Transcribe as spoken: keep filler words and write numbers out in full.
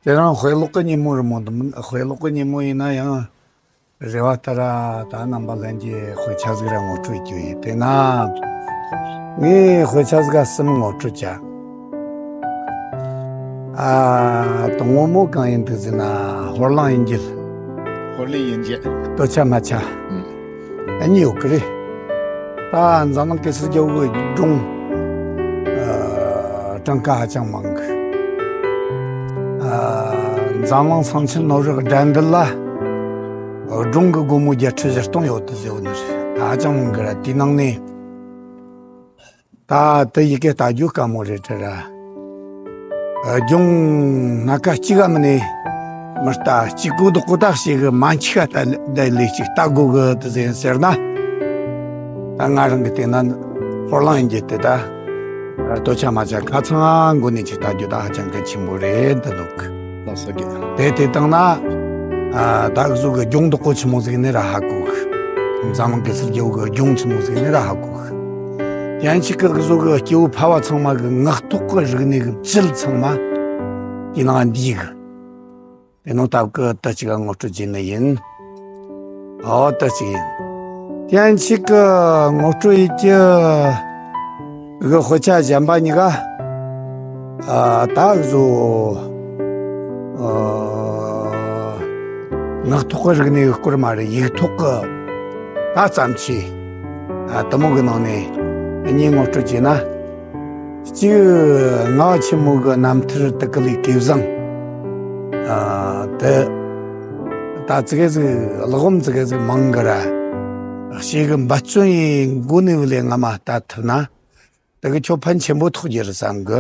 དེ་རིང་དཔེ་ཀློག་གི་ཉིན་མོ་རེད་མོད། དཔེ་ཀློག་གི་ཉིན་མོ་ཡིན་ན་ཡང་རེ་བ་ལྟར་ད་རྣམ་པ་ལྷན་རྒྱས་དཔེ་ཆ་ཟིག་ར་ངོ་སྤྲོད་རྒྱུ་ཡིན། དེ་ན་ངས་དཔེ་ཆ་ཟིག་གསུམ་ངོ་སྤྲོད་བྱ། ཨ། དང་པོ་མོ་གང་ཡིན་འདུག་ཟེར་ན། ཧོར་གླིང་དབྱིན་འགྱེད། ཧོར་གླིང་དབྱིན་འགྱེད། སྟོད་ཆ་སྨད་ཆ། ཨུམ། གཉིས་ཡོད་གི་རེད། ད་འཛམ་གླིང་གེ་སར་རྒྱལ་པོའི་སྒྲུང་ཨ་གྲངས་ཀ་ཧ་ཅང་མང་གི། ཨ། འཛམ་གླིང་སེང་ཆེན་ནོར་བུའི་དགྲ་འདུལ་ལ་སྒྲུང་གི་སྒོ་མོ་བརྒྱད་ཁྲི་བཞི་སྟོང་ཡོད་དུ་ཟེར་བ་ནི་རེད། ད་ཧ་ཅང་མང་གི་ར། དེའི་ནང་ནས་ད་དེ་ཡི་གེ་ལྟ་རྒྱུ་དཀའ་མོ་རེད་དྲ་ར། ཨ། སྒྲུང་སྣ་ཁ་གཅིག་ག་མིན་ནས་མི་ལྟ། གཅིག་གོ་ལྡོག་གོ་ད་ཞིག་གི་མན་ཆད་ལྟ་ལས་ཅིག་ལྟ་དགོས་གི་དུ་ཟེར་ཟེར་ན། ད་ང་རང་གི་སྟེང་ན་ཧོར་གླིང་དབྱིན་འགྱེད་དེ་ད་སྟོད་ཆ་སྨད་ཆ་ཁ་ཚང་མགོ་ནས་ཅིག་ལྟ་རྒྱུ་ད་ཧ་ཅང་གལ་ཆེན་པོ་རེད་འདི་འདུག། ལགས་སོ་རྒན། དེ་དེ་བཏང་ན། ཨ། ད་གཟུགས་ཀྱི་སྒྲུང་དག་གོ་ཆི་མོ་ཟིག་ནས་ར་ཧ་གོ་གི། འཛམ་གླིང་གེ་སར་རྒྱལ་པོ་གི་སྒྲུང་ཆི་མོ་ཟིག་ནས་ར་ཧ་གོ་གི། ཡན་ཆིག་གི་གཟུགས་ཀྱི་སྐྱེ་བོ་ཕལ་བ་ཚང་མ་གི་ངག་ཐོག་གི་རིག་གནས་ཀྱི་བཅུད་ཚང་མ་དེ་ནང་འདུས་གི། དེ་ནང་སྟབས་ཀྱིས་དེ་གཅིག་ག་ངོ་སྤྲོད་བྱས་ནི་ཡིན། ཨོ་དེ་གཅིག་ཡིན། ཡན་ཆིག་གི་ངོ་སྤྲོད་ཡིན་གྱི། གི་དཔེ་ཆ་གཞན་པ་གཉིས་ཀ། ཨ། ད་གཟོད། ཨ། ངག་ཐོག་གི་རིག་གནས་ཀྱི་སྐོར་མ་རེད། ཡིག་ཐོག་གི་ད་བརྩམས་ཆོས། ཨ། དེ་མོ་གི་ནང་ནས་གཉིས་ངོ་སྤྲོད་བྱས་ན། གཅིག། རྔ་བ་ཆེན་མོ་གི་རྣམ་ཐར་དེ་གི་ལས་གོས་བཟང་། ཨ། དེ་ད་ཙི་གེ་ཟིག་གླེགས་བམ་ཙི་གེ་ཟིག་མང་གི་ར། ཞེ་གི་འབད་བརྩོན་ཡེ་འགོ་ནས་བུ་ལས་རྔ་མ་ལྟ་ཐུབ་ན། དེ་གི་ཁྱོད་ཕན་ཆེན་པོ་ཐོགས་རྒྱུ་རེད་བསམ་གི།